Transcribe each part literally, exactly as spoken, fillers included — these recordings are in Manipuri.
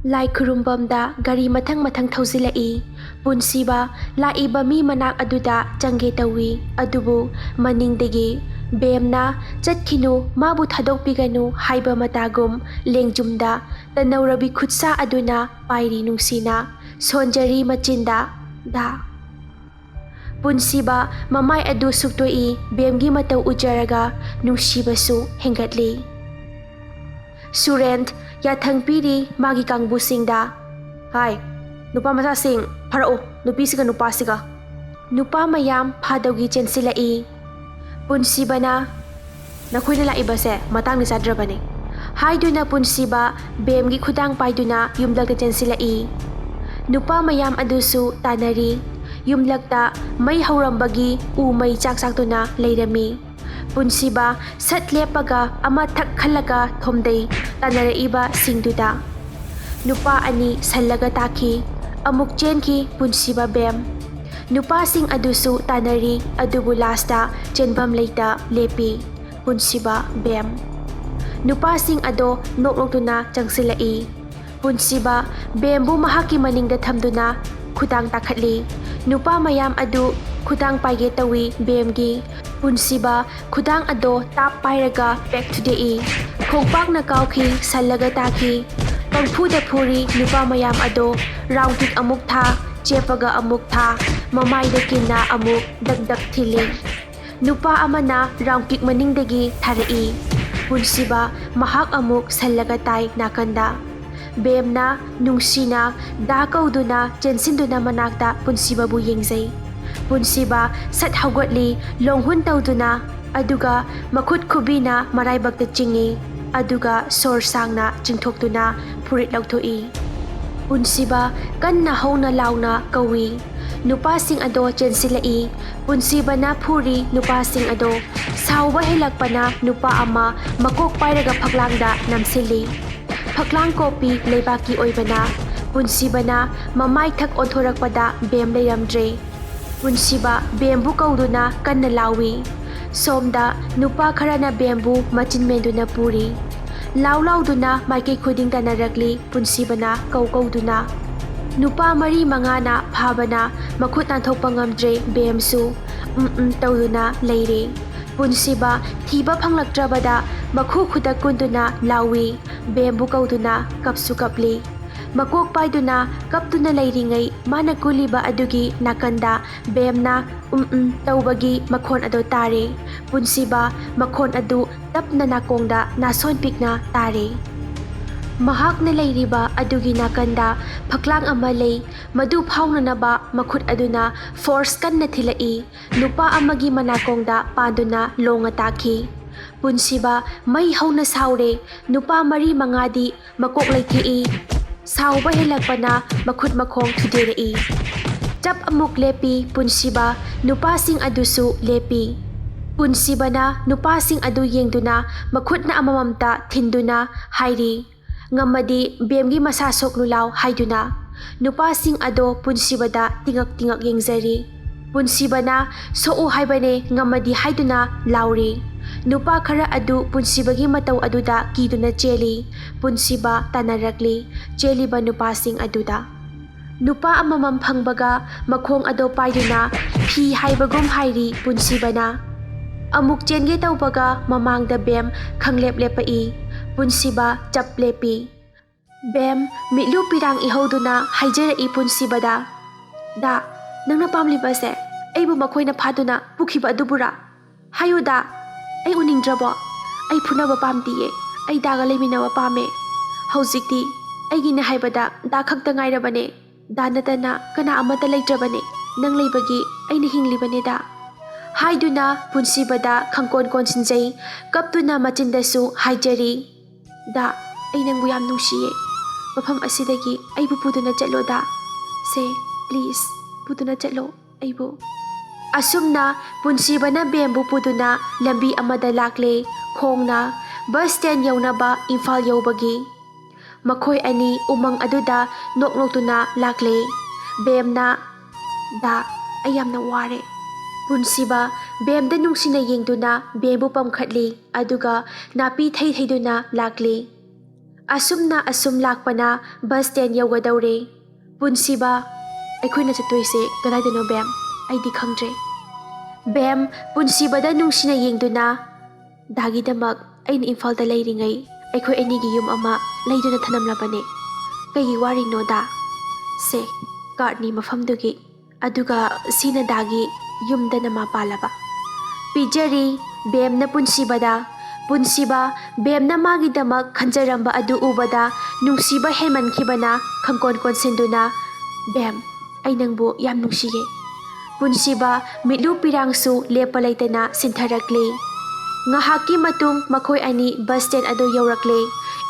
ꯂꯥꯏ ꯈꯨꯔꯨꯝꯐꯝꯗ ꯒꯥꯔꯤ ꯃꯊꯪ ꯃꯊꯪ ꯊꯧꯖꯤꯜꯂꯛꯏ꯫ ꯄꯨꯟꯁꯤꯕ ꯂꯥꯛꯏꯕ ꯃꯤ ꯃꯅꯥꯛ ꯑꯗꯨꯗ ꯆꯪꯒꯦ ꯇꯧꯏ, ꯑꯗꯨꯕꯨ ꯃꯅꯤꯡꯗꯒꯤ ꯕꯦꯝꯅ "ꯆꯠꯈꯤꯅꯨ, ꯃꯥꯕꯨ ꯊꯥꯗꯣꯛꯄꯤꯒꯅꯨ" ꯍꯥꯏꯕ ꯃꯇꯥꯒꯨꯝ ꯂꯦꯡꯖꯨꯝꯗ ꯇꯅꯧꯔꯕꯤ ꯈꯨꯠꯁꯥ ꯑꯗꯨꯅ ꯄꯥꯏꯔꯤ ꯅꯨꯡꯁꯤꯅ꯫ ꯁꯣꯟꯖꯔꯤ ꯃꯆꯤꯟꯗ "ꯗꯥ"꯫ ꯄꯨꯟꯁꯤꯕ ꯃꯃꯥꯏ ꯑꯗꯨ ꯁꯨꯛꯇꯣꯛꯏ, ꯕꯦꯝꯒꯤ ꯃꯇꯧ ꯎꯖꯔꯒ ꯅꯨꯡꯁꯤꯕꯁꯨ ꯍꯦꯟꯒꯠꯂꯤ꯫ ꯁꯨꯔꯦꯟ ꯌꯥꯊꯪ ꯄꯤꯔꯤ ꯃꯥꯒꯤ ꯀꯥꯡꯕꯨꯁꯤꯡꯗ꯫ "ꯍꯥꯏ, ꯅꯨꯄꯥ ꯃꯆꯥꯁꯤꯡ, ꯐꯥꯔꯛꯎ, ꯅꯨꯄꯤꯁꯤꯒ ꯅꯨꯄꯥꯁꯤꯒ!" ꯅꯨꯄꯥ ꯃꯌꯥꯝ ꯐꯥꯗꯧꯒꯤ ꯆꯦꯟꯁꯤꯜꯂꯛꯏ꯫ ꯄꯨꯟꯁꯤꯕꯅ, "ꯅꯈꯣꯏꯅ ꯂꯥꯛꯏꯕꯁꯦ ꯃꯇꯥꯡꯗꯤ ꯆꯥꯗ꯭ꯔꯕꯅꯤ" ꯍꯥꯏꯗꯨꯅ ꯄꯨꯟꯁꯤꯕ ꯕꯦꯝꯒꯤ ꯈꯨꯗꯥꯡ ꯄꯥꯏꯗꯨꯅ ꯌꯨꯝꯂꯛꯇ ꯆꯦꯟꯁꯤꯜꯂꯛꯏ꯫ ꯅꯨꯄꯥ ꯃꯌꯥꯝ ꯑꯗꯨꯁꯨ ꯇꯥꯟꯅꯔꯤ꯫ ꯌꯨꯝꯂꯛꯇ ꯃꯩ ꯍꯧꯔꯝꯕꯒꯤ ꯎ ꯃꯩ ꯆꯥꯛ ꯆꯥꯛꯇꯨꯅ ꯂꯩꯔꯝꯃꯤ꯫ ꯄꯨꯟꯁꯤꯕ ꯁꯠ ꯂꯦꯞꯄꯒ ꯑꯃ ꯊꯛ ꯈꯜꯂꯒ ꯊꯣꯝꯗꯩ ꯇꯥꯟꯅꯔꯛꯏꯕꯁꯤꯡꯗꯨꯗ꯫ ꯅꯨꯄꯥ ꯑꯅꯤ ꯁꯜꯂꯒ ꯇꯥꯈꯤ꯫ ꯑꯃꯨꯛ ꯆꯦꯟꯈꯤ ꯄꯨꯟꯁꯤꯕ ꯕꯦꯝ꯫ ꯅꯨꯄꯥꯁꯤꯡ ꯑꯗꯨꯁꯨ ꯇꯥꯟꯅꯔꯤ, ꯑꯗꯨꯕꯨ ꯂꯥꯁꯇ ꯆꯦꯟꯐꯝ ꯂꯩꯇ ꯂꯦꯞꯄꯤ ꯄꯨꯟꯁꯤꯕ ꯕꯦꯝ꯫ ꯅꯨꯄꯥꯁꯤꯡ ꯑꯗꯣ ꯅꯣꯛ ꯅꯣꯛꯇꯨꯅ ꯆꯪꯁꯤꯜꯂꯛꯏ꯫ ꯄꯨꯟꯁꯤꯕ ꯕꯦꯝꯕꯨ ꯃꯍꯥꯛꯀꯤ ꯃꯅꯤꯡꯗ ꯊꯝꯗꯨꯅ ꯈꯨꯗꯥꯡ ꯇꯥꯈꯠꯂꯤ꯫ ꯅꯨꯄꯥ ꯃꯌꯥꯝ ꯑꯗꯨ ꯈꯨꯗꯥꯡ ꯄꯥꯏꯒꯦ ꯇꯧꯏ ꯕꯦꯝꯒꯤ꯫ ꯄꯨꯟꯁꯤꯕ ꯈꯨꯗꯥꯡ ꯑꯗꯣ ꯇꯥꯞ ꯄꯥꯏꯔꯒ ꯄꯦꯛ ꯊꯨꯗꯦꯛꯏ꯫ ꯈꯣꯡꯄꯥꯛꯅ ꯀꯥꯎꯈꯤ, ꯁꯜꯂꯒ ꯇꯥꯈꯤ꯫ ꯄꯪꯐꯨꯗ ꯐꯨꯔꯤ ꯅꯨꯄꯥ ꯃꯌꯥꯝ ꯑꯗꯣ꯫ ꯔꯥꯎꯟ ꯀꯤꯛ ꯑꯃꯨꯛ ꯊꯥ, ꯆꯦꯞꯄꯒ ꯑꯃꯨꯛ ꯊꯥ, ꯃꯃꯥꯏꯗ ꯀꯤꯟꯅ ꯑꯃꯨꯛ ꯗꯛ ꯗꯛ ꯊꯤꯜꯂꯤ꯫ ꯅꯨꯄꯥ ꯑꯃꯅ ꯔꯥꯎꯟ ꯀꯤꯛ ꯃꯅꯤꯡꯗꯒꯤ ꯊꯥꯔꯛꯏ꯫ ꯄꯨꯟꯁꯤꯕ ꯃꯍꯥꯛ ꯑꯃꯨꯛ ꯁꯜꯂꯒ ꯇꯥꯏ ꯅꯥꯀꯟꯗ꯫ ꯕꯦꯝꯅ ꯅꯨꯡꯁꯤꯅ "ꯗꯥ" ꯀꯧꯗꯨꯅ ꯆꯦꯟꯁꯤꯟꯗꯨꯅ ꯃꯅꯥꯛꯇ ꯄꯨꯟꯁꯤꯕꯕꯨ ꯌꯦꯡꯖꯩ꯫ ꯄꯨꯟꯁꯤꯕ ꯁꯠ ꯍꯧꯒꯠꯂꯤ, ꯂꯣꯡꯍꯨꯟ ꯇꯧꯗꯨꯅ, ꯑꯗꯨꯒ ꯃꯈꯨꯠ ꯈꯨꯕꯤꯅ ꯃꯔꯥꯏꯕꯛꯇ ꯆꯤꯡꯏ, ꯑꯗꯨꯒ ꯁꯣꯔ ꯁꯥꯡꯅ ꯆꯤꯡꯊꯣꯛꯇꯨꯅ ꯐꯨꯔꯤꯠ ꯂꯧꯊꯣꯛꯏ꯫ ꯄꯨꯟꯁꯤꯕ ꯀꯟꯅ ꯍꯧꯅ ꯂꯥꯎꯅ ꯀꯧꯏ꯫ ꯅꯨꯄꯥꯁꯤꯡ ꯑꯗꯣ ꯆꯦꯟꯁꯤꯜꯂꯛꯏ꯫ ꯄꯨꯟꯁꯤꯕꯅ ꯐꯨꯔꯤ ꯅꯨꯄꯥꯁꯤꯡ ꯑꯗꯣ꯫ ꯁꯥꯎꯕ ꯍꯦꯜꯂꯛꯄꯅ ꯅꯨꯄꯥ ꯑꯃ ꯃꯀꯣꯛ ꯄꯥꯏꯔꯒ ꯐꯛꯂꯥꯡꯗ ꯅꯝꯁꯤꯜꯂꯤ꯫ ꯐꯛꯂꯥꯡ ꯀꯣꯞꯄꯤ ꯂꯩꯕꯥꯛꯀꯤ ꯑꯣꯏꯕꯅ꯫ ꯄꯨꯟꯁꯤꯕꯅ ꯃꯃꯥꯏ ꯊꯛ ꯑꯣꯟꯊꯣꯔꯛꯄꯗ ꯕꯦꯝ ꯂꯩꯔꯝꯗ꯭ꯔꯦ꯫ ꯄꯨꯟꯁꯤꯕ ꯕꯦꯝꯕꯨ ꯀꯧꯗꯨꯅ ꯀꯟꯅ ꯂꯥꯎꯏ꯫ ꯁꯣꯝꯗ ꯅꯨꯄꯥ ꯈꯔꯅ ꯕꯦꯝꯕꯨ ꯃꯆꯤꯟ ꯃꯦꯟꯗꯨꯅ ꯄꯨꯔꯤ꯫ ꯂꯥꯎ ꯂꯥꯎꯗꯨꯅ ꯃꯥꯏꯀꯩ ꯈꯨꯗꯤꯡ ꯇꯥꯟꯅꯔꯛꯂꯤ꯫ ꯄꯨꯟꯁꯤꯕꯅ ꯀꯧ ꯀꯧꯗꯨꯅ꯫ ꯅꯨꯄꯥ ꯃꯔꯤ ꯃꯉꯥꯅ ꯐꯥꯕꯅ ꯃꯈꯨꯠ ꯅꯥꯟꯊꯣꯛꯄ ꯉꯝꯗ꯭ꯔꯦ꯫ ꯕꯦꯝꯁꯨ ꯎꯝ ꯎꯝ ꯇꯧꯗꯨꯅ ꯂꯩꯔꯦ꯫ ꯄꯨꯟꯁꯤꯕ ꯊꯤꯕ ꯐꯪꯂꯛꯇ꯭ꯔꯕꯗ ꯃꯈꯨ ꯈꯨꯗꯛ ꯀꯨꯟꯗꯨꯅ ꯂꯥꯎꯏ꯫ ꯕꯦꯝꯕꯨ ꯀꯧꯗꯨꯅ ꯀꯞꯁꯨ ꯀꯞꯂꯤ꯫ ꯃꯀꯣꯛ ꯄꯥꯏꯗꯨꯅ ꯀꯞꯇꯨꯅ ꯂꯩꯔꯤꯉꯩ ꯃꯥꯅ ꯀꯨꯜꯂꯤꯕ ꯑꯗꯨꯒꯤ ꯅꯥꯀꯟꯗ ꯕꯦꯝꯅ ꯎꯝ ꯎꯝ ꯇꯧꯕꯒꯤ ꯃꯈꯣꯟ ꯑꯗꯨ ꯇꯥꯔꯦ꯫ ꯄꯨꯟꯁꯤꯕ ꯃꯈꯣꯟ ꯑꯗꯨ ꯇꯞꯅ ꯅꯥꯀꯣꯡꯗ ꯅꯥꯁꯣꯟ ꯄꯤꯛꯅ ꯇꯥꯔꯦ꯫ ꯃꯍꯥꯛꯅ ꯂꯩꯔꯤꯕ ꯑꯗꯨꯒꯤ ꯅꯥꯀꯟꯗ ꯐꯛꯂꯥꯡ ꯑꯃ ꯂꯩ꯫ ꯃꯗꯨ ꯐꯥꯎꯅꯅꯕ ꯃꯈꯨꯠ ꯑꯗꯨꯅ ꯐꯣꯔꯁ ꯀꯟꯅ ꯊꯤꯜꯂꯛꯏ꯫ ꯅꯨꯄꯥ ꯑꯃꯒꯤ ꯃꯅꯥꯀꯣꯡꯗ ꯄꯥꯟꯗꯨꯅ ꯂꯣꯡꯅ ꯇꯥꯈꯤ꯫ ꯄꯨꯟꯁꯤꯕ ꯃꯩ ꯍꯧꯅ ꯁꯥꯎꯔꯦ꯫ ꯅꯨꯄꯥ ꯃꯔꯤ ꯃꯉꯥꯗꯤ ꯃꯀꯣꯛ ꯂꯩꯊꯦꯛꯏ꯫ ꯁꯥꯎꯕ ꯍꯦꯜꯂꯛꯄꯅ ꯃꯈꯨꯠ ꯃꯈꯣꯡ ꯊꯨꯗꯦꯔꯛꯏ꯫ ꯆꯞ ꯑꯃꯨꯛ ꯂꯦꯞꯄꯤ꯫ ꯄꯨꯟꯁꯤꯕ ꯅꯨꯄꯥꯁꯤꯡ ꯑꯗꯨꯁꯨ ꯂꯦꯞꯄꯤ꯫ ꯄꯨꯟꯁꯤꯕꯅ ꯅꯨꯄꯥꯁꯤꯡ ꯑꯗꯨ ꯌꯦꯡꯗꯨꯅ ꯃꯈꯨꯠꯅ ꯑꯃꯃꯝꯇ ꯊꯤꯟꯗꯨꯅ ꯍꯥꯏꯔꯤ, "ꯉꯝꯃꯗꯤ ꯕꯦꯝꯒꯤ ꯃꯁꯥ ꯁꯣꯛꯂꯨ ꯂꯥꯎ" ꯍꯥꯏꯗꯨꯅ꯫ ꯅꯨꯄꯥꯁꯤꯡ ꯑꯗꯣ ꯄꯨꯟꯁꯤꯕꯗ ꯇꯤꯉꯛ ꯇꯤꯉꯛ ꯌꯦꯡꯖꯔꯤ꯫ ꯄꯨꯟꯁꯤꯕꯅ "ꯁꯣꯛꯎ ꯍꯥꯏꯕꯅꯦ, ꯉꯝꯃꯗꯤ" ꯍꯥꯏꯗꯨꯅ ꯂꯥꯎꯔꯤ꯫ ꯅꯨꯄꯥ ꯈꯔ ꯑꯗꯨ ꯄꯨꯟꯁꯤꯕꯒꯤ ꯃꯇꯧ ꯑꯗꯨꯗ ꯀꯤꯗꯨꯅ ꯆꯦꯜꯂꯤ꯫ ꯄꯨꯟꯁꯤꯕ ꯇꯥꯟꯅꯔꯛꯂꯤ ꯆꯦꯜꯂꯤꯕ ꯅꯨꯄꯥꯁꯤꯡ ꯑꯗꯨꯗ꯫ ꯅꯨꯄꯥ ꯑꯃꯃꯝ ꯐꯪꯕꯒ ꯃꯈꯣꯡ ꯑꯗꯣ ꯄꯥꯏꯗꯨꯅ ꯐꯤ ꯍꯥꯏꯕꯒꯨꯝ ꯍꯥꯏꯔꯤ ꯄꯨꯟꯁꯤꯕꯅ꯫ ꯑꯃꯨꯛ ꯆꯦꯟꯒꯦ ꯇꯧꯕꯒ ꯃꯃꯥꯡꯗ ꯕꯦꯝ ꯈꯪꯂꯦꯞ ꯂꯦꯞꯄꯛꯏ꯫ ꯄꯨꯟꯁꯤꯕ ꯆꯞ ꯂꯦꯞꯄꯤ꯫ ꯕꯦꯝ ꯃꯤꯠꯂꯨ ꯄꯤꯔꯥꯡ ꯏꯍꯧꯗꯨꯅ ꯍꯥꯏꯖꯔꯛꯏ ꯄꯨꯟꯁꯤꯕꯗ, "ꯗꯥ, ꯅꯪꯅ ꯄꯥꯝꯂꯤꯕꯁꯦ ꯑꯩꯕꯨ ꯃꯈꯣꯏꯅ ꯐꯥꯗꯨꯅ ꯄꯨꯈꯤꯕ ꯑꯗꯨꯕꯨꯔꯥ? ꯍꯥꯏꯌꯨ ꯗꯥ, ꯑꯩ ꯎꯅꯤꯡꯗ꯭ꯔꯕꯣ? ꯑꯩ ꯐꯨꯅꯕ ꯄꯥꯝꯗꯤꯌꯦ, ꯑꯩ ꯗꯥꯒ ꯂꯩꯃꯤꯟꯅꯕ ꯄꯥꯝꯃꯦ꯫ ꯍꯧꯖꯤꯛꯇꯤ ꯑꯩꯒꯤꯅꯦ ꯍꯥꯏꯕꯗ ꯗꯥ ꯈꯛꯇ ꯉꯥꯏꯔꯕꯅꯦ꯫ ꯗꯥ ꯅꯠꯇꯅ ꯀꯅꯥ ꯑꯃꯠꯇ ꯂꯩꯇ꯭ꯔꯕꯅꯦ꯫ ꯅꯪ ꯂꯩꯕꯒꯤ ꯑꯩꯅ ꯍꯤꯡꯂꯤꯕꯅꯦ ꯗꯥ" ꯍꯥꯏꯗꯨꯅ ꯄꯨꯟꯁꯤꯕꯗ ꯈꯪꯀꯣꯟ ꯀꯣꯟꯁꯤꯟꯖꯩ꯫ ꯀꯞꯇꯨꯅ ꯃꯆꯤꯟꯗꯁꯨ ꯍꯥꯏꯖꯔꯤ, "ꯗꯥ, ꯑꯩ ꯅꯪꯕꯨ ꯌꯥꯝ ꯅꯨꯡꯁꯤꯌꯦ꯫ ꯃꯐꯝ ꯑꯁꯤꯗꯒꯤ ꯑꯩꯕꯨ ꯄꯨꯗꯨꯅ ꯆꯠꯂꯣ ꯗꯥ꯫ ꯁꯦ, ꯄ꯭ꯂꯤꯖ, ꯄꯨꯗꯨꯅ ꯆꯠꯂꯣ ꯑꯩꯕꯨ"꯫ ꯑꯁꯨꯝꯅ ꯄꯨꯟꯁꯤꯕꯅ ꯕꯦꯝꯕꯨ ꯄꯨꯗꯨꯅ ꯂꯝꯕꯤ ꯑꯃꯗ ꯂꯥꯛꯂꯦ꯫ ꯈꯣꯡꯅ ꯕꯁ ꯁ꯭ꯇꯦꯟ ꯌꯧꯅꯕ ꯏꯝꯐꯥꯜ ꯌꯧꯕꯒꯤ꯫ ꯃꯈꯣꯏ ꯑꯅꯤ ꯎꯃꯪ ꯑꯗꯨꯗ ꯅꯣꯛ ꯅꯣꯛꯇꯨꯅ ꯂꯥꯛꯂꯦ꯫ ꯕꯦꯝꯅ, "ꯗꯥ, ꯑꯩ ꯌꯥꯝꯅ ꯋꯥꯔꯦ"꯫ ꯄꯨꯟꯁꯤꯕ ꯕꯦꯝꯗ ꯅꯨꯡꯁꯤꯅ ꯌꯦꯡꯗꯨꯅ ꯕꯦꯝꯕꯨ ꯄꯝꯈꯠꯂꯤ, ꯑꯗꯨꯒ ꯅꯥꯄꯤ ꯊꯩ ꯊꯩꯗꯨꯅ ꯂꯥꯛꯂꯤ꯫ ꯑꯁꯨꯝꯅ ꯑꯁꯨꯝ ꯂꯥꯛꯄꯅ ꯕꯁ ꯁ꯭ꯇꯦꯟ ꯌꯧꯒꯗꯧꯔꯦ꯫ "ꯄꯨꯟꯁꯤꯕ, ꯑꯩꯈꯣꯏꯅ ꯆꯠꯇꯣꯏꯁꯦ ꯀꯗꯥꯏꯗꯅꯣ ꯕꯦꯝ? ꯑꯩꯗꯤ ꯈꯪꯗ꯭ꯔꯦ꯫" ꯕꯦꯝ ꯄꯨꯟꯁꯤꯕꯗ ꯅꯨꯡꯁꯤꯅ ꯌꯦꯡꯗꯨꯅ, "ꯗꯥꯒꯤꯗꯃꯛ ꯑꯩꯅ ꯏꯝꯐꯥꯜꯗ ꯂꯩꯔꯤꯉꯩ ꯑꯩꯈꯣꯏ ꯑꯅꯤꯒꯤ ꯌꯨꯝ ꯑꯃ ꯂꯩꯗꯨꯅ ꯊꯅꯝꯂꯕꯅꯦ꯫ ꯀꯩꯒꯤ ꯋꯥꯔꯤꯅꯣ ꯗꯥ? ꯁꯦ, ꯀꯥꯔꯠꯅꯤ ꯃꯐꯝꯗꯨꯒꯤ꯫ ꯑꯗꯨꯒ ꯁꯤꯅ ꯗꯥꯒꯤ ꯌꯨꯝꯗ ꯅꯃꯥ ꯄꯥꯜꯂꯕ꯫" ꯄꯤꯖꯔꯤ ꯕꯦꯝꯅ ꯄꯨꯟꯁꯤꯕꯗ꯫ ꯄꯨꯟꯁꯤꯕ ꯕꯦꯝꯅ ꯃꯥꯒꯤꯗꯃꯛ ꯈꯟꯖꯔꯝꯕ ꯑꯗꯨ ꯎꯕꯗ ꯅꯨꯡꯁꯤꯕ ꯍꯦꯟꯃꯟꯈꯤꯕꯅ ꯈꯪꯀꯣꯟ ꯀꯣꯟꯁꯤꯟꯗꯨꯅ, "ꯕꯦꯝ, ꯑꯩ ꯅꯪꯕꯨ ꯌꯥꯝ ꯅꯨꯡꯁꯤꯌꯦ꯫" ꯄꯨꯟꯁꯤꯕ ꯃꯤꯠꯂꯨ ꯄꯤꯔꯥꯡꯁꯨ ꯂꯦꯞꯄ ꯂꯩꯇꯅ ꯁꯤꯟꯊꯔꯛꯂꯤ꯫ ꯉꯥꯏꯍꯥꯛꯀꯤ ꯃꯇꯨꯡ ꯃꯈꯣꯏ ꯑꯅꯤ ꯕꯁ ꯁ꯭ꯇꯦꯟ ꯑꯗꯨ ꯌꯧꯔꯛꯂꯦ꯫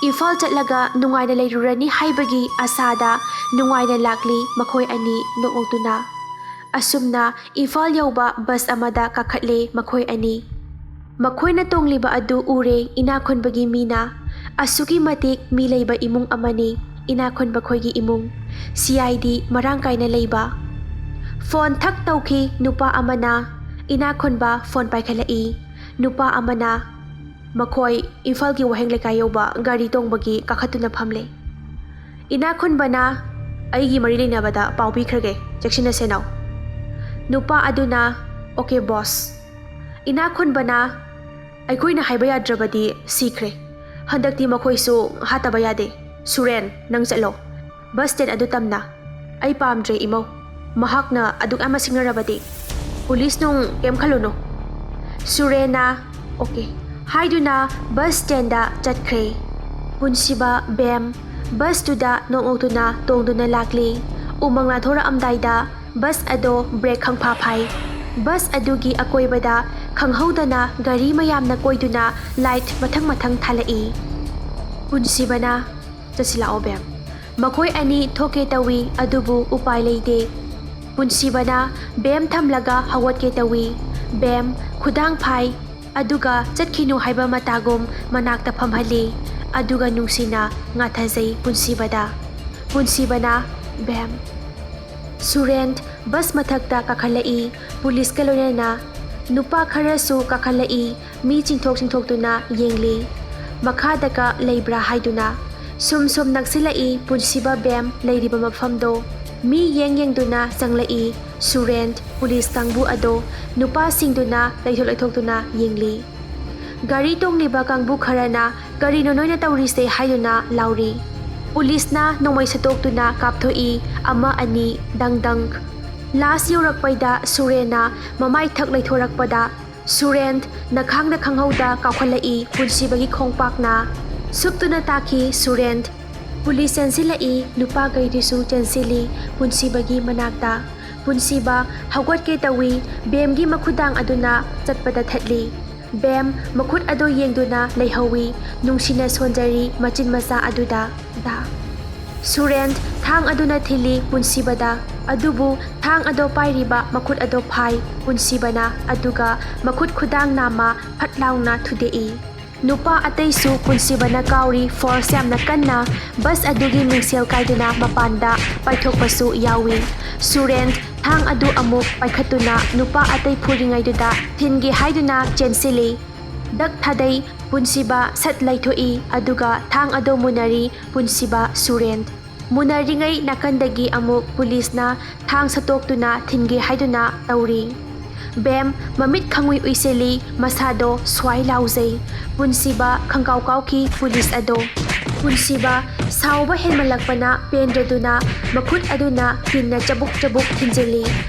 ꯏꯝꯐꯥꯜ ꯆꯠꯂꯒ ꯅꯨꯡꯉꯥꯏꯅ ꯂꯩꯔꯨꯔꯅꯤ ꯍꯥꯏꯕꯒꯤ ꯑꯁꯥꯗ ꯅꯨꯡꯉꯥꯏꯅ ꯂꯥꯛꯂꯤ ꯃꯈꯣꯏ ꯑꯅꯤ ꯅꯣꯛꯅꯣꯛꯇꯨꯅ꯫ ꯑꯁꯨꯝꯅ ꯏꯝꯐꯥꯜ ꯌꯧꯕ ꯕꯁ ꯑꯃꯗ ꯀꯥꯈꯠꯂꯦ ꯃꯈꯣꯏ ꯑꯅꯤ꯫ ꯃꯈꯣꯏꯅ ꯇꯣꯡꯂꯤꯕ ꯑꯗꯨ ꯎꯔꯦ ꯏꯅꯥꯛꯈꯨꯟꯕꯒꯤ ꯃꯤꯅ꯫ ꯑꯁꯨꯛꯀꯤ ꯃꯇꯤꯛ ꯃꯤ ꯂꯩꯕ ꯏꯃꯨꯡ ꯑꯃꯅꯤ ꯏꯅꯥꯛꯈꯨꯟꯕ ꯈꯣꯏꯒꯤ ꯏꯃꯨꯡ꯫ ꯁꯤ ꯑꯥꯏ ꯗꯤ ꯃꯔꯥꯡ ꯀꯥꯏꯅ ꯂꯩꯕ꯫ ꯐꯣꯟ ꯊꯛ ꯇꯧꯈꯤ ꯅꯨꯄꯥ ꯑꯃꯅ꯫ ꯏꯅꯥꯛꯈꯨꯟꯕ ꯐꯣꯟ ꯄꯥꯏꯈꯠꯂꯛꯏ꯫ ꯅꯨꯄꯥ ꯑꯃꯅ, "ꯃꯈꯣꯏ ꯏꯝꯐꯥꯜꯒꯤ ꯋꯥꯍꯦꯡ ꯂꯩꯀꯥꯏ ꯌꯧꯕ ꯒꯥꯔꯤ ꯇꯣꯡꯕꯒꯤ ꯀꯥꯈꯠꯇꯨꯅ ꯐꯝꯂꯦ꯫" ꯏꯅꯥꯛꯈꯨꯟꯕꯅ, "ꯑꯩꯒꯤ ꯃꯔꯤ ꯂꯩꯅꯕꯗ ꯄꯥꯎ ꯄꯤꯈ꯭ꯔꯒꯦ, ꯆꯦꯛꯁꯤꯟꯅꯁꯦ ꯅꯥꯎ꯫" ꯅꯨꯄꯥ ꯑꯗꯨꯅ, "ꯑꯣꯀꯦ ꯕꯣꯁ꯫" ꯏꯅꯥꯛꯈꯨꯟꯕꯅ, "ꯑꯩꯈꯣꯏꯅ ꯍꯥꯏꯕ ꯌꯥꯗ꯭ꯔꯕꯗꯤ ꯁꯤꯈ꯭ꯔꯦ꯫ ꯍꯟꯗꯛꯇꯤ ꯃꯈꯣꯏꯁꯨ ꯍꯥꯠꯇꯕ ꯌꯥꯗꯦ꯫ ꯁꯨꯔꯦꯟ, ꯅꯪ ꯆꯠꯂꯣ꯫ ꯕꯁ ꯁ꯭ꯇꯦꯟ ꯑꯗꯨ ꯇꯝꯅ꯫ ꯑꯩ ꯄꯥꯝꯗ꯭ꯔꯦ ꯏꯃꯧ꯫ ꯃꯍꯥꯛꯅ ꯑꯗꯨꯛ ꯌꯥꯝꯅ ꯁꯤꯡꯅꯔꯕꯗꯤ꯫ ꯄꯨꯂꯤꯁ ꯅꯨꯡ ꯀꯩꯝ ꯈꯜꯂꯨꯅꯨ꯫" ꯁꯨꯔꯦꯟꯅ, "ꯑꯣꯀꯦ" ꯍꯥꯏꯗꯨꯅ ꯕꯁ ꯁ꯭ꯇꯦꯟꯗ ꯆꯠꯈ꯭ꯔꯦ꯫ ꯄꯨꯟꯁꯤꯕ ꯕꯦꯝ ꯕꯁꯇꯨꯗ ꯅꯣꯛꯅꯣꯛꯇꯨꯅ ꯇꯣꯡꯗꯨꯅ ꯂꯥꯛꯂꯤ꯫ ꯎꯃꯪ ꯂꯥꯟꯊꯣꯔꯛꯑꯝꯗꯥꯏꯗ ꯕꯁ ꯑꯗꯣ ꯕ꯭ꯔꯦꯛ ꯈꯪꯐꯥ ꯐꯥꯏ꯫ ꯕꯁ ꯑꯗꯨꯒꯤ ꯑꯀꯣꯏꯕꯗ ꯈꯪꯍꯧꯗꯅ ꯒꯥꯔꯤ ꯃꯌꯥꯝꯅ ꯀꯣꯏꯗꯨꯅ ꯂꯥꯏꯠ ꯃꯊꯪ ꯃꯊꯪ ꯊꯥꯜꯂꯛꯏ꯫ ꯄꯨꯟꯁꯤꯕꯅ, "ꯆꯠꯁꯤ ꯂꯥꯛꯑꯣ ꯕꯦꯝ꯫" ꯃꯈꯣꯏ ꯑꯅꯤ ꯊꯣꯛꯀꯦ ꯇꯧꯏ, ꯑꯗꯨꯕꯨ ꯎꯄꯥꯏ ꯂꯩꯇꯦ꯫ ꯄꯨꯟꯁꯤꯕꯅ ꯕꯦꯝ ꯊꯝꯂꯒ ꯍꯧꯒꯠꯀꯦ ꯇꯧꯏ꯫ ꯕꯦꯝ ꯈꯨꯗꯥꯡ ꯐꯥꯏ, ꯑꯗꯨꯒ ꯆꯠꯈꯤꯅꯨ ꯍꯥꯏꯕ ꯃꯇꯥꯒꯨꯝ ꯃꯅꯥꯛꯇ ꯐꯝꯍꯜꯂꯤ, ꯑꯗꯨꯒ ꯅꯨꯡꯁꯤꯅ ꯉꯥꯊꯖꯩ ꯄꯨꯟꯁꯤꯕꯗ꯫ ꯄꯨꯟꯁꯤꯕꯅ, "ꯕꯦꯝ꯫" ꯁꯨꯔꯦꯟ ꯕꯁ ꯃꯊꯛꯇ ꯀꯥꯈꯠꯂꯛꯏ, ꯄꯨꯂꯤꯁꯀ ꯂꯣꯏꯅꯅ꯫ ꯅꯨꯄꯥ ꯈꯔꯁꯨ ꯀꯥꯈꯠꯂꯛꯏ, ꯃꯤ ꯆꯤꯡꯊꯣꯛ ꯆꯤꯡꯊꯣꯛꯇꯨꯅ ꯌꯦꯡꯂꯤ꯫ ꯃꯈꯥꯗꯒ ꯂꯩꯕ꯭ꯔꯥ ꯍꯥꯏꯗꯨꯅ꯫ ꯁꯨꯝ ꯁꯨꯝ ꯅꯛꯁꯤꯜꯂꯛꯏ ꯄꯨꯟꯁꯤꯕ ꯕꯦꯝ ꯂꯩꯔꯤꯕ ꯃꯐꯝꯗꯣ꯫ ꯃꯤ ꯌꯦꯡ ꯌꯦꯡꯗꯨꯅ ꯆꯪꯂꯛꯏ ꯁꯨꯔꯦꯟ꯫ ꯄꯨꯂꯤꯁ ꯀꯥꯡꯕꯨ ꯑꯗꯣ ꯅꯨꯄꯥꯁꯤꯡꯗꯨꯅ ꯂꯩꯊꯣꯛ ꯂꯩꯊꯣꯛꯇꯨꯅ ꯌꯦꯡꯂꯤ꯫ ꯒꯥꯔꯤ ꯇꯣꯡꯂꯤꯕ ꯀꯥꯡꯕꯨ ꯈꯔꯅ "ꯀꯔꯤꯅꯣ ꯅꯣꯏꯅ ꯇꯧꯔꯤꯁꯦ?" ꯍꯥꯏꯗꯨꯅ ꯂꯥꯎꯔꯤ꯫ ꯄꯨꯂꯤꯁꯅ ꯅꯣꯡꯃꯩ ꯁꯠꯇꯣꯛꯇꯨꯅ ꯀꯥꯞꯊꯣꯛꯏ, ꯑꯃ ꯑꯅꯤ, ꯗꯪ ꯗꯪ꯫ ꯂꯥꯁ ꯌꯧꯔꯛꯄꯩꯗ ꯁꯨꯔꯦꯟꯅ ꯃꯃꯥꯏ ꯊꯛ ꯂꯩꯊꯣꯔꯛꯄꯗ ꯁꯨꯔꯦꯟ ꯅꯈꯥꯡꯗ ꯈꯪꯍꯧꯗ ꯀꯥꯎꯈꯠꯂꯛꯏ ꯄꯨꯟꯁꯤꯕꯒꯤ ꯈꯣꯡꯄꯥꯛꯅ꯫ ꯁꯨꯞꯇꯨꯅ ꯇꯥꯈꯤ ꯁꯨꯔꯦꯟ꯫ ꯄꯨꯂꯤꯁ ꯆꯦꯟꯁꯤꯜꯂꯛꯏ, ꯅꯨꯄꯥꯈꯩꯗꯨꯁꯨ ꯆꯦꯟꯁꯤꯜꯂꯤ ꯄꯨꯟꯁꯤꯕꯒꯤ ꯃꯅꯥꯛꯇ꯫ ꯄꯨꯟꯁꯤꯕ ꯍꯧꯒꯠꯀꯦ ꯇꯧꯏ, ꯕꯦꯝꯒꯤ ꯃꯈꯨꯗꯥꯡ ꯑꯗꯨꯅ ꯆꯠꯄꯗ ꯊꯠꯂꯤ꯫ ꯕꯦꯝ ꯃꯈꯨꯠ ꯑꯗꯣ ꯌꯦꯡꯗꯨꯅ ꯂꯩꯍꯧꯏ, ꯅꯨꯡꯁꯤꯅ ꯁꯣꯟꯖꯔꯤ ꯃꯆꯤꯟ ꯃꯆꯥ ꯑꯗꯨꯗ꯫ ꯗꯥ꯫ ꯁꯨꯔꯦꯟ ꯊꯥꯡ ꯑꯗꯨꯅ ꯊꯤꯜꯂꯤ ꯄꯨꯟꯁꯤꯕꯗ, ꯑꯗꯨꯕꯨ ꯊꯥꯡ ꯑꯗꯣ ꯄꯥꯏꯔꯤꯕ ꯃꯈꯨꯠ ꯑꯗꯣ ꯐꯥꯏ ꯄꯨꯟꯁꯤꯕꯅ, ꯑꯗꯨꯒ ꯃꯈꯨꯠ ꯈꯨꯗꯥꯡ ꯅꯥꯝꯃ ꯐꯠ ꯂꯥꯎꯅ ꯊꯨꯗꯦꯛꯏ꯫ ꯅꯨꯄꯥ ꯑꯇꯩꯁꯨ ꯄꯨꯟꯁꯤꯕꯅ ꯀꯥꯎꯔꯤ, ꯐꯣꯔꯁ ꯌꯥꯝꯅ ꯀꯟꯅ ꯕꯁ ꯑꯗꯨꯒꯤ ꯃꯤꯡꯁꯦꯜ ꯀꯥꯏꯗꯨꯅ ꯃꯄꯥꯟꯗ ꯄꯥꯏꯊꯣꯛꯄꯁꯨ ꯌꯥꯎꯏ꯫ ꯁꯨꯔꯦꯟ ꯊꯥꯡ ꯑꯗꯨ ꯑꯃꯨꯛ ꯄꯥꯏꯈꯠꯇꯨꯅ ꯅꯨꯄꯥ ꯑꯇꯩ ꯐꯨꯔꯤꯉꯩꯗꯨꯗ ꯊꯤꯟꯒꯦ ꯍꯥꯏꯗꯨꯅ ꯆꯦꯟꯁꯤꯜꯂꯤ꯫ ꯗꯛ ꯊꯥꯗꯩ, ꯄꯨꯟꯁꯤꯕ ꯁꯠ ꯂꯩꯊꯣꯛꯏ, ꯑꯗꯨꯒ ꯊꯥꯡ ꯑꯗꯣ ꯃꯨꯟꯅꯔꯤ ꯄꯨꯟꯁꯤꯕ ꯁꯨꯔꯦꯟ꯫ ꯃꯨꯟꯅꯔꯤꯉꯩ ꯅꯥꯀꯟꯗꯒꯤ ꯑꯃꯨꯛ ꯄꯨꯂꯤꯁꯅ ꯊꯥꯡ ꯁꯠꯇꯣꯛꯇꯨꯅ ꯊꯤꯟꯒꯦ ꯍꯥꯏꯗꯨꯅ ꯇꯧꯔꯤ꯫ ꯕꯦꯝ ꯃꯃꯤꯠ ꯈꯪꯎꯏ ꯎꯏꯁꯤꯜꯂꯤ, ꯃꯁꯥꯗꯣ ꯁ꯭ꯋꯥꯏ ꯂꯥꯎꯖꯩ꯫ ꯄꯨꯟꯁꯤꯕ ꯈꯪꯀꯥꯎ ꯀꯥꯎꯈꯤ ꯄꯨꯂꯤꯁ ꯑꯗꯣ꯫ ꯄꯨꯟꯁꯤꯕ ꯁꯥꯎꯕ ꯍꯦꯟꯃꯜꯂꯛꯄꯅ ꯄꯦꯟꯗ꯭ꯔꯗꯨꯅ ꯃꯈꯨꯠ ꯑꯗꯨꯅ ꯀꯤꯟꯅ ꯆꯕꯨꯛ ꯆꯕꯨꯛ ꯊꯤꯟꯖꯤꯜꯂꯤ꯫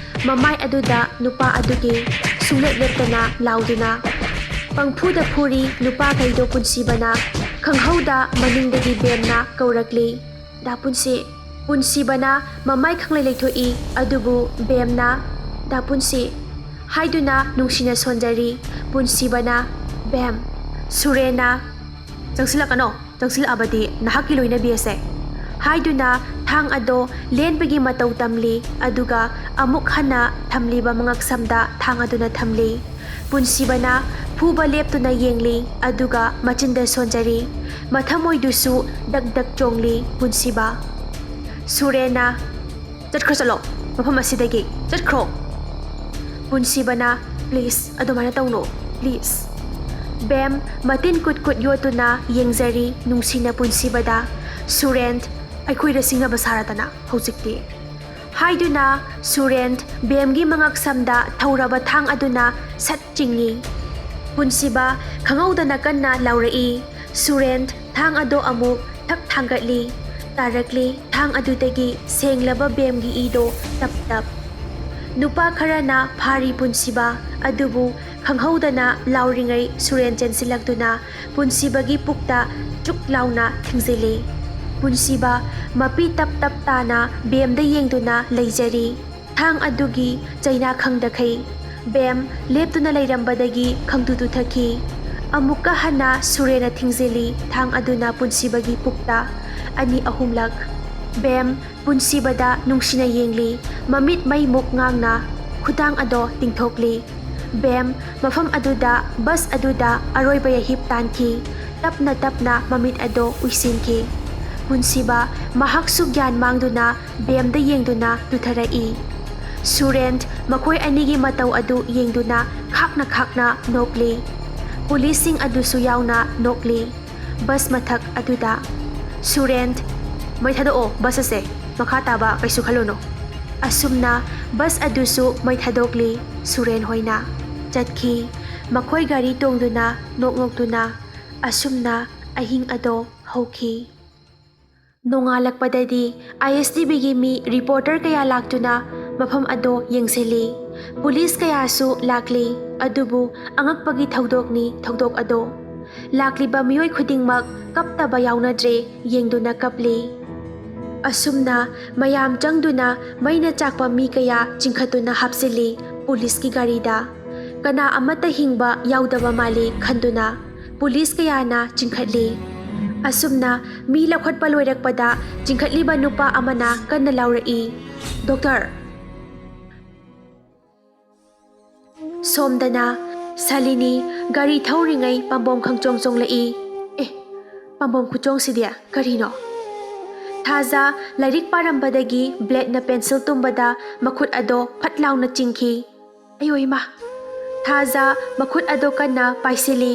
ꯃꯃꯥꯏ ꯑꯗꯨꯗ ꯅꯨꯄꯥ ꯑꯗꯨꯒꯤ ꯁꯨꯡꯂꯦꯞ ꯂꯦꯞꯇꯅ ꯂꯥꯎꯗꯨꯅ꯫ ꯄꯪꯐꯨꯗ ꯐꯨꯔꯤ ꯅꯨꯄꯥꯈꯩꯗꯣ ꯄꯨꯟꯁꯤꯕꯅ꯫ ꯈꯪꯍꯧꯗ ꯃꯅꯤꯡꯗꯒꯤ ꯕꯦꯝꯅ ꯀꯧꯔꯛꯂꯤ, "ꯗꯥ ꯄꯨꯟꯁꯤ"꯫ ꯄꯨꯟꯁꯤꯕꯅ ꯃꯃꯥꯏ ꯈꯪꯂꯩ ꯂꯩꯊꯣꯛꯏ, ꯑꯗꯨꯕꯨ ꯕꯦꯝꯅ "ꯗꯥ ꯄꯨꯟꯁꯤ" ꯍꯥꯏꯗꯨꯅ ꯅꯨꯡꯁꯤꯅ ꯁꯣꯟꯖꯔꯤ꯫ ꯄꯨꯟꯁꯤꯕꯅ, "ꯕꯦꯝ"꯫ ꯁꯨꯔꯦꯟꯅ, "ꯆꯪꯁꯤꯜꯂꯛꯀꯅꯣ, ꯆꯪꯁꯤꯜꯂꯛꯑꯕꯗꯤ ꯅꯍꯥꯛꯀꯤ ꯂꯣꯏꯅꯕꯤ ꯑꯁꯦ" ꯍꯥꯏꯗꯨꯅ ꯊꯥꯡ ꯑꯗꯣ ꯂꯦꯟꯕꯒꯤ ꯃꯇꯧ ꯇꯝꯂꯤ, ꯑꯗꯨꯒ ꯑꯃꯨꯛ ꯍꯟꯅ ꯊꯝꯂꯤꯕ ꯃꯉꯛꯁꯝꯗ ꯊꯥꯡ ꯑꯗꯨꯅ ꯊꯝꯂꯤ꯫ ꯄꯨꯟꯁꯤꯕꯅ ꯐꯨꯕ ꯂꯦꯞꯇꯨꯅ ꯌꯦꯡꯂꯤ, ꯑꯗꯨꯒ ꯃꯆꯤꯟꯗ ꯁꯣꯟꯖꯔꯤ꯫ ꯃꯊꯃꯣꯏꯗꯨꯁꯨ ꯗꯛ ꯗꯛ ꯆꯣꯡꯂꯤ ꯄꯨꯟꯁꯤꯕ꯫ ꯁꯨꯔꯦꯟꯅ, "ꯆꯠꯈ꯭ꯔꯣ, ꯆꯠꯂꯣ, ꯃꯐꯝ ꯑꯁꯤꯗꯒꯤ ꯆꯠꯈ꯭ꯔꯣ"꯫ ꯄꯨꯟꯁꯤꯕꯅ, "Please, ꯑꯗꯨꯃꯥꯏꯅ ꯇꯧꯅꯣ, please." ꯕꯦꯝ ꯃꯇꯤꯟ ꯀꯨꯠ ꯀꯨꯠ ꯌꯣꯠꯇꯨꯅ ꯌꯦꯡꯖꯔꯤ ꯅꯨꯡꯁꯤꯅ ꯄꯨꯟꯁꯤꯕꯗ꯫ "ꯁꯨꯔꯦꯟ, ꯑꯩꯈꯣꯏꯗ ꯁꯤꯡꯅꯕ ꯁꯥꯔꯗꯅ ꯍꯧꯖꯤꯛꯇꯤ," ꯍꯥꯏꯗꯨꯅ ꯁꯨꯔꯦꯟ ꯕꯦꯝꯒꯤ ꯃꯉꯛꯁꯝꯗ ꯊꯧꯔꯕ ꯊꯥꯡ ꯑꯗꯨꯅ ꯁꯠ ꯆꯤꯡꯏ꯫ ꯄꯨꯟꯁꯤꯕ ꯈꯪꯍꯧꯗꯅ ꯀꯟꯅ ꯂꯥꯎꯔꯛꯏ꯫ ꯁꯨꯔꯦꯟ ꯊꯥꯡ ꯑꯗꯣ ꯑꯃꯨꯛ ꯊꯛ ꯊꯥꯡꯒꯠꯂꯤ꯫ ꯇꯥꯔꯛꯂꯤ ꯊꯥꯡ ꯑꯗꯨꯗꯒꯤ ꯁꯦꯡꯂꯕ ꯕꯦꯝꯒꯤ ꯏꯗꯣ ꯇꯞ ꯇꯞ꯫ ꯅꯨꯄꯥ ꯈꯔꯅ ꯐꯥꯔꯤ ꯄꯨꯟꯁꯤꯕ, ꯑꯗꯨꯕꯨ ꯈꯪꯍꯧꯗꯅ ꯂꯥꯎꯔꯤꯉꯩ ꯁꯨꯔꯦꯟ ꯆꯦꯟꯁꯤꯜꯂꯛꯇꯨꯅ ꯄꯨꯟꯁꯤꯕꯒꯤ ꯄꯨꯛꯇ ꯆꯨꯛ ꯂꯥꯎꯅ ꯊꯤꯡꯖꯤꯜꯂꯤ꯫ ꯄꯨꯟꯁꯤꯕ ꯃꯄꯤ ꯇꯞ ꯇꯞ ꯇꯥꯅ ꯕꯦꯝꯗ ꯌꯦꯡꯗꯨꯅ ꯂꯩꯖꯔꯤ꯫ ꯊꯥꯡ ꯑꯗꯨꯒꯤ ꯆꯩꯅꯥ ꯈꯪꯗꯈꯩ ꯕꯦꯝ ꯂꯦꯞꯇꯨꯅ ꯂꯩꯔꯝꯕꯗꯒꯤ ꯈꯪꯇꯨ ꯇꯨꯊꯈꯤ꯫ ꯑꯃꯨꯛꯀ ꯍꯟꯅ ꯁꯨꯔꯦꯟꯅ ꯊꯤꯡꯖꯤꯜꯂꯤ ꯊꯥꯡ ꯑꯗꯨꯅ ꯄꯨꯟꯁꯤꯕꯒꯤ ꯄꯨꯛꯇ ꯑꯅꯤ ꯑꯍꯨꯝꯂꯛ꯫ ꯕꯦꯝ ꯄꯨꯟꯁꯤꯕꯗ ꯅꯨꯡꯁꯤꯅ ꯌꯦꯡꯂꯤ, ꯃꯃꯤꯠ ꯃꯩꯃꯨꯛ ꯉꯥꯡꯅ꯫ ꯈꯨꯗꯥꯡ ꯑꯗꯣ ꯇꯤꯡꯊꯣꯛꯂꯤ꯫ ꯕꯦꯝ ꯃꯐꯝ ꯑꯗꯨꯗ, ꯕꯁ ꯑꯗꯨꯗ ꯑꯔꯣꯏꯕ ꯌꯥꯍꯤꯞ ꯇꯥꯟꯈꯤ꯫ ꯇꯞꯅ ꯇꯞꯅ ꯃꯃꯤꯠ ꯑꯗꯣ ꯎꯏꯁꯤꯟꯈꯤ꯫ ꯄꯨꯟꯁꯤꯕ ꯃꯍꯥꯛꯁꯨ ꯒ꯭ꯌꯥꯟ ꯃꯥꯡꯗꯨꯅ ꯕꯦꯝꯗ ꯌꯦꯡꯗꯨꯅ ꯇꯨꯊꯔꯛꯏ꯫ ꯁꯨꯔꯦꯟ ꯃꯈꯣꯏ ꯑꯅꯤꯒꯤ ꯃꯇꯧ ꯑꯗꯨ ꯌꯦꯡꯗꯨꯅ ꯈꯥꯛꯅ ꯈꯥꯛꯅ ꯅꯣꯛꯂꯤ꯫ ꯄꯨꯂꯤꯁꯁꯤꯡ ꯑꯗꯨꯁꯨ ꯌꯥꯎꯅ ꯅꯣꯛꯂꯤ꯫ ꯕꯁ ꯃꯊꯛ ꯑꯗꯨꯗ, "ꯁꯨꯔꯦꯟ, ꯃꯩ ꯊꯥꯗꯣꯛꯑꯣ ꯕꯁ ꯑꯁꯦ, ꯃꯈꯥ ꯇꯥꯕ ꯀꯩꯁꯨ ꯈꯜꯂꯨꯅꯨ꯫" ꯑꯁꯨꯝꯅ ꯕꯁ ꯑꯗꯨꯁꯨ ꯃꯩ ꯊꯥꯗꯣꯛꯂꯤ꯫ ꯁꯨꯔꯦꯟ ꯍꯣꯏꯅ ꯆꯠꯈꯤ꯫ ꯃꯈꯣꯏ ꯒꯥꯔꯤ ꯇꯣꯡꯗꯨꯅ, ꯅꯣꯛ ꯅꯣꯛꯇꯨꯅ꯫ ꯑꯁꯨꯝꯅ ꯑꯍꯤꯡ ꯑꯗꯣ ꯍꯧꯈꯤ꯫ ꯅꯣꯡꯉꯥꯜꯂꯛꯄꯗꯗꯤ ꯑꯥꯏ ꯑꯦꯁ ꯇꯤ ꯚꯤꯒꯤ ꯃꯤ ꯔꯤꯄꯣꯔꯇꯔ ꯀꯌꯥ ꯂꯥꯛꯇꯨꯅ ꯃꯐꯝ ꯑꯗꯣ ꯌꯦꯡꯁꯤꯜꯂꯤ꯫ ꯄꯨꯂꯤꯁ ꯀꯌꯥꯁꯨ ꯂꯥꯛꯂꯤ꯫ ꯑꯗꯨꯕꯨ ꯑꯉꯛꯄꯒꯤ ꯊꯧꯗꯣꯛꯅꯤ ꯊꯧꯗꯣꯛ ꯑꯗꯣ꯫ ꯂꯥꯛꯂꯤꯕ ꯃꯤꯑꯣꯏ ꯈꯨꯗꯤꯡꯃꯛ ꯀꯞꯇꯕ ꯌꯥꯎꯅꯗ꯭ꯔꯦ, ꯌꯦꯡꯗꯨꯅ ꯀꯞꯂꯤ꯫ ꯑꯁꯨꯝꯅ ꯃꯌꯥꯝ ꯆꯪꯗꯨꯅ ꯃꯩꯅ ꯆꯥꯛꯄ ꯃꯤ ꯀꯌꯥ ꯆꯤꯡꯈꯠꯇꯨꯅ ꯍꯥꯞꯆꯤꯜꯂꯤ ꯄꯨꯂꯤꯁꯀꯤ ꯒꯥꯔꯤꯗ꯫ ꯀꯅꯥ ꯑꯃꯠꯇ ꯍꯤꯡꯕ ꯌꯥꯎꯗꯕ ꯃꯥꯜꯂꯤ ꯈꯟꯗꯨꯅ ꯄꯨꯂꯤꯁ ꯀꯌꯥꯅ ꯆꯤꯡꯈꯠꯂꯤ꯫ ꯑꯁꯨꯝꯅ ꯃꯤ ꯂꯧꯈꯠꯄ ꯂꯣꯏꯔꯛꯄꯗ ꯆꯤꯡꯈꯠꯂꯤꯕ ꯅꯨꯄꯥ ꯑꯃꯅ ꯀꯟꯅ ꯂꯥꯎꯔꯛꯏ, "ꯗꯣꯛꯇꯔ!" ꯁꯣꯝꯗꯅ ꯁꯥꯂꯤꯅꯤ ꯒꯥꯔꯤ ꯊꯧꯔꯤꯉꯩ ꯄꯥꯝꯕꯣꯝ ꯈꯪꯆꯣꯡ ꯆꯣꯡꯂꯛꯏ꯫ "ꯑꯦ, ꯄꯥꯝꯕꯣꯝ ꯈꯨꯆꯣꯡꯁꯤꯗꯤ ꯀꯔꯤꯅꯣ?" ꯊꯥꯖ ꯂꯥꯏꯔꯤꯛ ꯄꯥꯔꯝꯕꯗꯒꯤ ꯕ꯭ꯂꯦꯗꯅ ꯄꯦꯟꯁꯤꯜ ꯇꯨꯝꯕꯗ ꯃꯈꯨꯠ ꯑꯗꯣ ꯐꯠ ꯂꯥꯎꯅ ꯆꯤꯡꯈꯤ꯫ "ꯑꯌꯣ ꯏꯃꯥ!" ꯊꯥꯖ ꯃꯈꯨꯠ ꯑꯗꯨ ꯀꯟꯅ ꯄꯥꯏꯁꯤꯜꯂꯤ꯫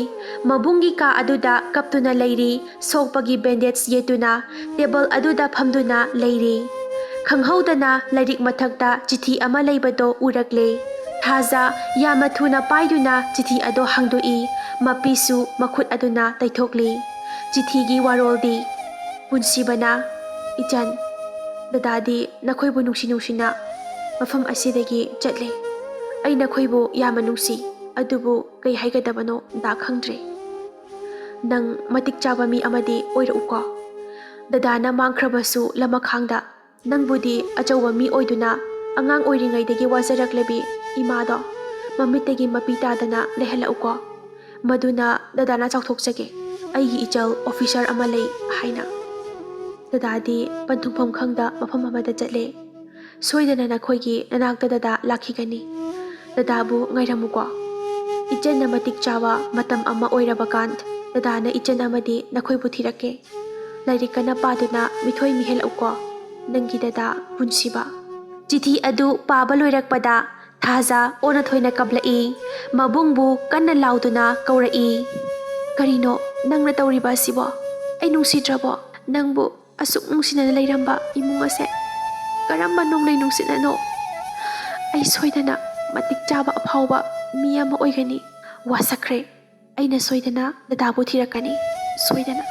ꯃꯕꯨꯡꯒꯤ ꯀꯥ ꯑꯗꯨꯗ ꯀꯞꯇꯨꯅ ꯂꯩꯔꯤ꯫ ꯁꯣꯛꯄꯒꯤ ꯕꯦꯟꯗꯦꯖ ꯌꯦꯠꯇꯨꯅ ꯇꯦꯕꯜ ꯑꯗꯨꯗ ꯐꯝꯗꯨꯅ ꯂꯩꯔꯤ꯫ ꯈꯪꯍꯧꯗꯅ ꯂꯥꯏꯔꯤꯛ ꯃꯊꯛꯇ ꯆꯤꯊꯤ ꯑꯃ ꯂꯩꯕꯗꯣ ꯎꯔꯛꯂꯦ꯫ ꯊꯥꯖ ꯌꯥꯝꯅ ꯊꯨꯅ ꯄꯥꯏꯗꯨꯅ ꯆꯤꯊꯤ ꯑꯗꯣ ꯍꯥꯡꯗꯣꯛꯏ꯫ ꯃꯄꯤꯁꯨ ꯃꯈꯨꯠ ꯑꯗꯨꯅ ꯇꯩꯊꯣꯛꯂꯤ꯫ ꯆꯤꯊꯤꯒꯤ ꯋꯥꯔꯣꯜꯗꯤ: ꯄꯨꯟꯁꯤꯕꯅ: ꯏꯆꯟ, ꯗꯗꯥꯗꯤ ꯅꯈꯣꯏꯕꯨ ꯅꯨꯡꯁꯤ ꯅꯨꯡꯁꯤꯅ ꯃꯐꯝ ꯑꯁꯤꯗꯒꯤ ꯆꯠꯂꯦ꯫ ꯑꯩ ꯅꯈꯣꯏꯕꯨ ꯌꯥꯝꯅ ꯅꯨꯡꯁꯤ, ꯑꯗꯨꯕꯨ ꯀꯩ ꯍꯥꯏꯒꯗꯕꯅꯣ ꯗꯥ ꯈꯪꯗ꯭ꯔꯦ꯫ ꯅꯪ ꯃꯇꯤꯛ ꯆꯥꯕ ꯃꯤ ꯑꯃꯗꯤ ꯑꯣꯏꯔꯛꯎꯀꯣ꯫ ꯗꯗꯥꯅ ꯃꯥꯡꯈ꯭ꯔꯕꯁꯨ ꯂꯃꯈꯥꯡꯗ ꯅꯪꯕꯨꯗꯤ ꯑꯆꯧꯕ ꯃꯤ ꯑꯣꯏꯗꯨꯅ ꯑꯉꯥꯡ ꯑꯣꯏꯔꯤꯉꯩꯗꯒꯤ ꯋꯥꯖꯔꯛꯂꯕꯤ ꯏꯃꯥꯗꯣ ꯃꯃꯤꯠꯇꯒꯤ ꯃꯄꯤ ꯇꯥꯗꯅ ꯂꯩꯍꯜꯂꯛꯎꯀꯣ꯫ ꯃꯗꯨꯅ ꯗꯗꯥꯅ ꯆꯥꯎꯊꯣꯛꯆꯒꯦ, ꯑꯩꯒꯤ ꯏꯆꯜ ꯑꯣꯐꯤꯁꯔ ꯑꯃ ꯂꯩ ꯍꯥꯏꯅ꯫ ꯗꯗꯥꯗꯤ ꯄꯟꯊꯨꯡꯐꯝ ꯈꯪꯗ ꯃꯐꯝ ꯑꯃꯗ ꯆꯠꯂꯦ꯫ ꯁꯣꯏꯗꯅ ꯅꯈꯣꯏꯒꯤ ꯅꯅꯥꯛꯇ ꯗꯗꯥ ꯂꯥꯛꯈꯤꯒꯅꯤ꯫ ꯗꯗꯥꯕꯨ ꯉꯥꯏꯔꯝꯃꯨꯀꯣ꯫ ꯏꯆꯟꯅ ꯃꯇꯤꯛ ꯆꯥꯕ ꯃꯇꯝ ꯑꯃ ꯑꯣꯏꯔꯕꯀꯥꯟ ꯗꯗꯥꯅ ꯏꯆꯟ ꯑꯃꯗꯤ ꯅꯈꯣꯏꯕꯨ ꯊꯤꯔꯛꯀꯦ꯫ ꯂꯥꯏꯔꯤꯛ ꯀꯟꯅ ꯄꯥꯗꯨꯅ ꯃꯤꯊꯣꯏ ꯃꯤꯍꯦꯜꯂꯛꯎꯀꯣ꯫ ꯅꯪꯒꯤ ꯗꯗꯥ ꯄꯨꯟꯁꯤꯕ꯫ ꯆꯤꯊꯤ ꯑꯗꯨ ꯄꯥꯕ ꯂꯣꯏꯔꯛꯄꯗ ꯊꯥꯖ ꯑꯣꯟꯅ ꯊꯣꯏꯅ ꯀꯞꯂꯛꯏ꯫ ꯃꯕꯨꯡꯕꯨ ꯀꯟꯅ ꯂꯥꯎꯗꯨꯅ ꯀꯧꯔꯛꯏ꯫ "ꯀꯔꯤꯅꯣ ꯅꯪꯅ ꯇꯧꯔꯤꯕ ꯑꯁꯤꯕꯣ? ꯑꯩ ꯅꯨꯡꯁꯤꯗ꯭ꯔꯕꯣ? ꯅꯪꯕꯨ ꯑꯁꯨꯛ ꯅꯨꯡꯁꯤꯅꯅ ꯂꯩꯔꯝꯕ ꯏꯃꯨꯡ ꯑꯁꯦ ꯀꯔꯝꯕ ꯅꯣꯡꯂꯩ ꯅꯨꯡꯁꯤꯠꯅꯅꯣ? ꯑꯩ ꯁꯣꯏꯗꯅ ꯃꯇꯤꯛ ꯆꯥꯕ ꯑꯐꯥꯎꯕ ꯃꯤ ꯑꯃ ꯑꯣꯏꯒꯅꯤ꯫ ꯋꯥꯁꯛꯈ꯭ꯔꯦ꯫ ꯑꯩꯅ ꯁꯣꯏꯗꯅ ꯗꯗꯥꯕꯨ ꯊꯤꯔꯛꯀꯅꯤ꯫ ꯁꯣꯏꯗꯅ꯫"